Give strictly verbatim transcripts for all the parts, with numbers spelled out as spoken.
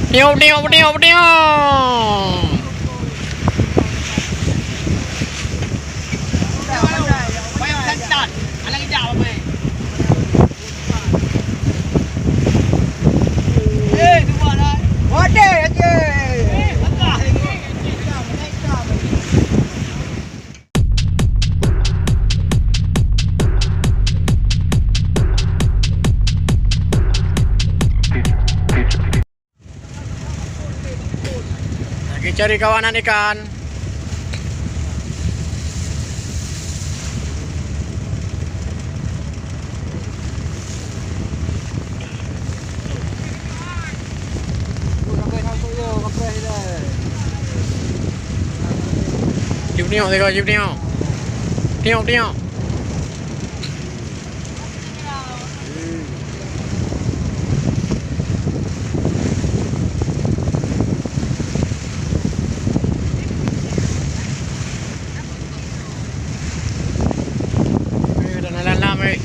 Tiup, tiup, tiup, tiup. Lagi cari kawanan ikan. Jom tengok, jom tengok. Tengok, tengok. Eh, dah lam-lam, eh.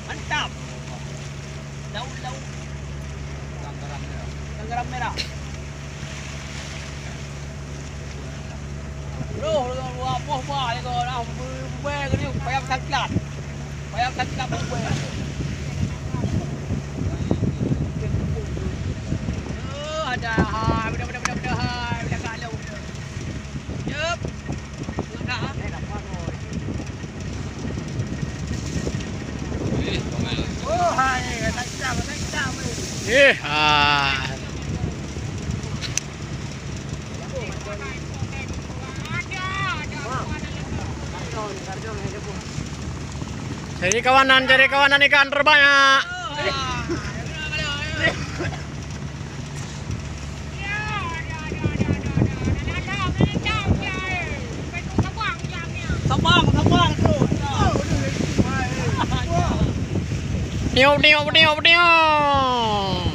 Mantap. Daun-daun. Garam merah. Roh, roh, roh, boh bah, roh, roh, nah, bubé, bubé, payam saklat. Payam saklat bubé. Oh, ada, ha, beda, beda, beda, beda, ha, beda kat lu. Jep. Eh, hai, tak hitam, tak hitam, eh. Eh, hai. Cari kawanan, cari kawanan ikan terbanyak. Sabang, sabang tu. Tiup, tiup, tiup, tiup.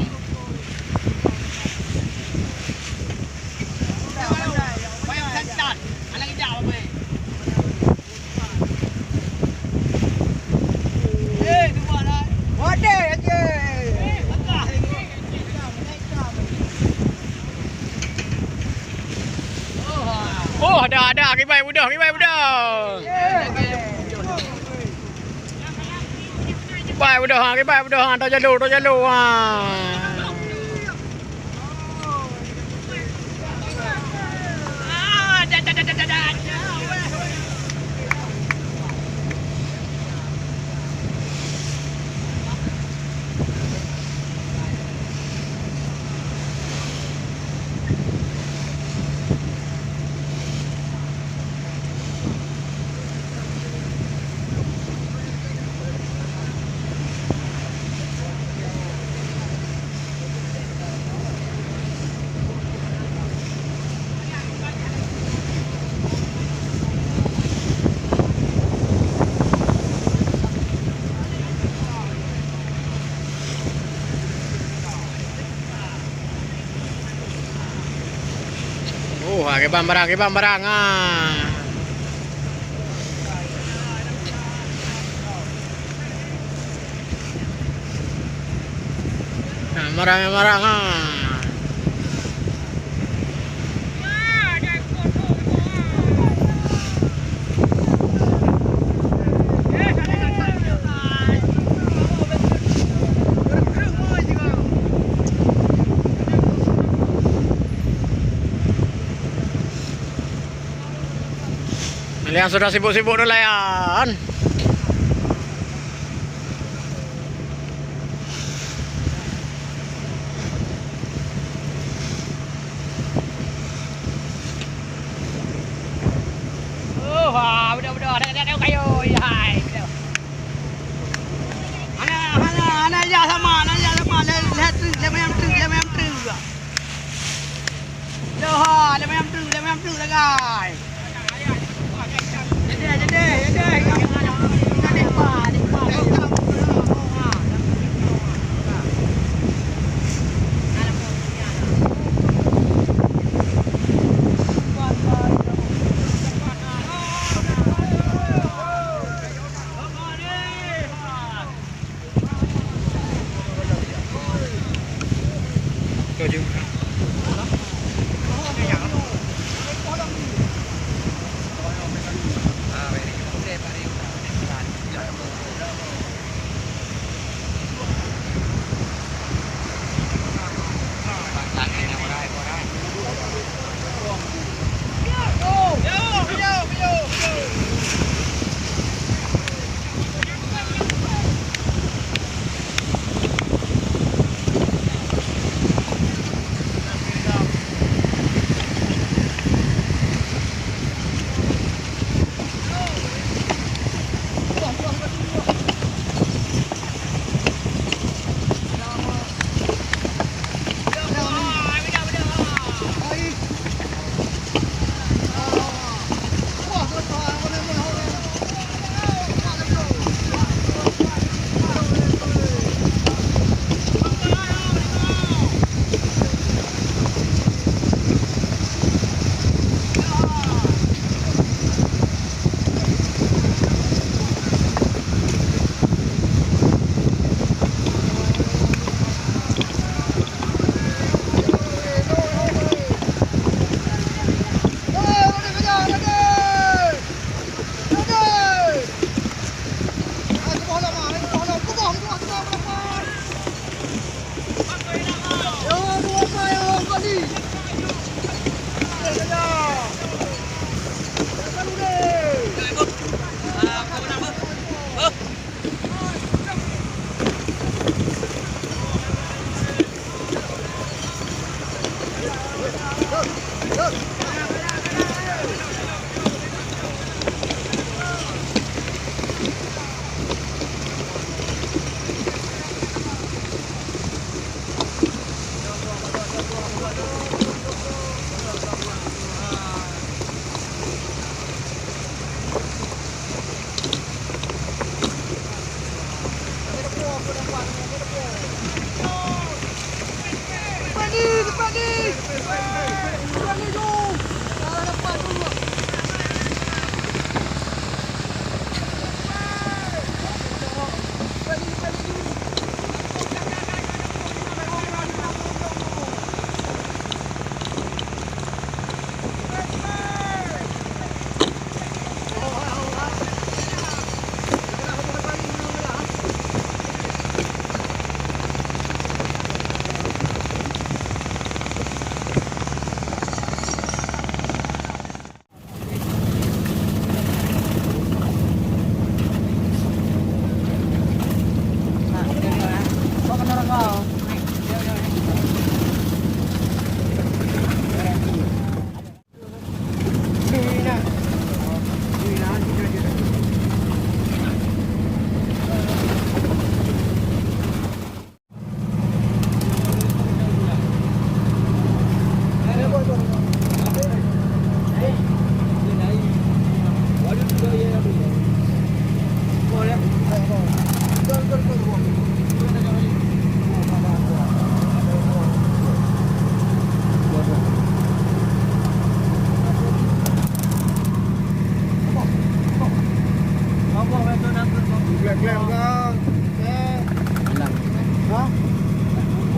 Oh, ada, ada. Kibai budoh, kibai budoh. Kibai budoh, ha, kibai budoh, ha. Tajalô, tajalô, ha. Oh, ha, kiban barang, kiban barang, ha. Ha, marang, marang, ha. Yang sudah sibuk-sibuk nelayan. Oh, wah, betul-betul. Ada, ada, ada kayu. Hai, betul. Hana, hana, hana ijak sama, hana ijak sama. Lhèe, lhèe treuk, lhèe manyam treuk, lhèe manyam treuk. Yoh, lhèe manyam treuk, lhèe manyam treuk sagai. Jadi, jadi, jadi. Gleng-gleng ka. Hah?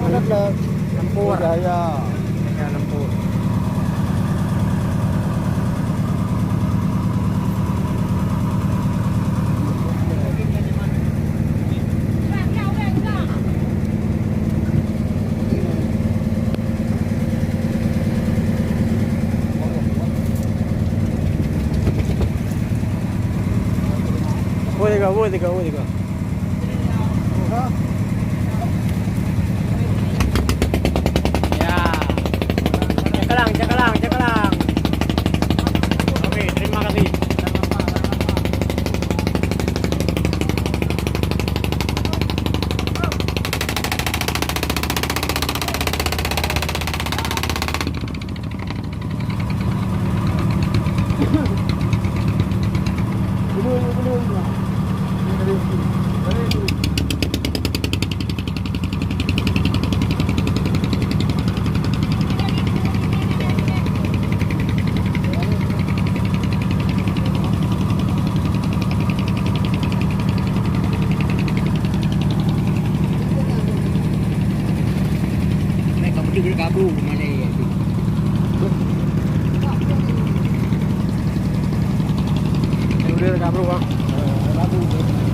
Ada gleng. Lempur. Oh, ya, ya. Ya, lempur. Boleh kau, boleh kau, boleh kau. Ya. Cakalang, cakalang, cakalang. Oke, terima kasih. Kabu mana ya tu? Udah kabu, Bang. Kabu.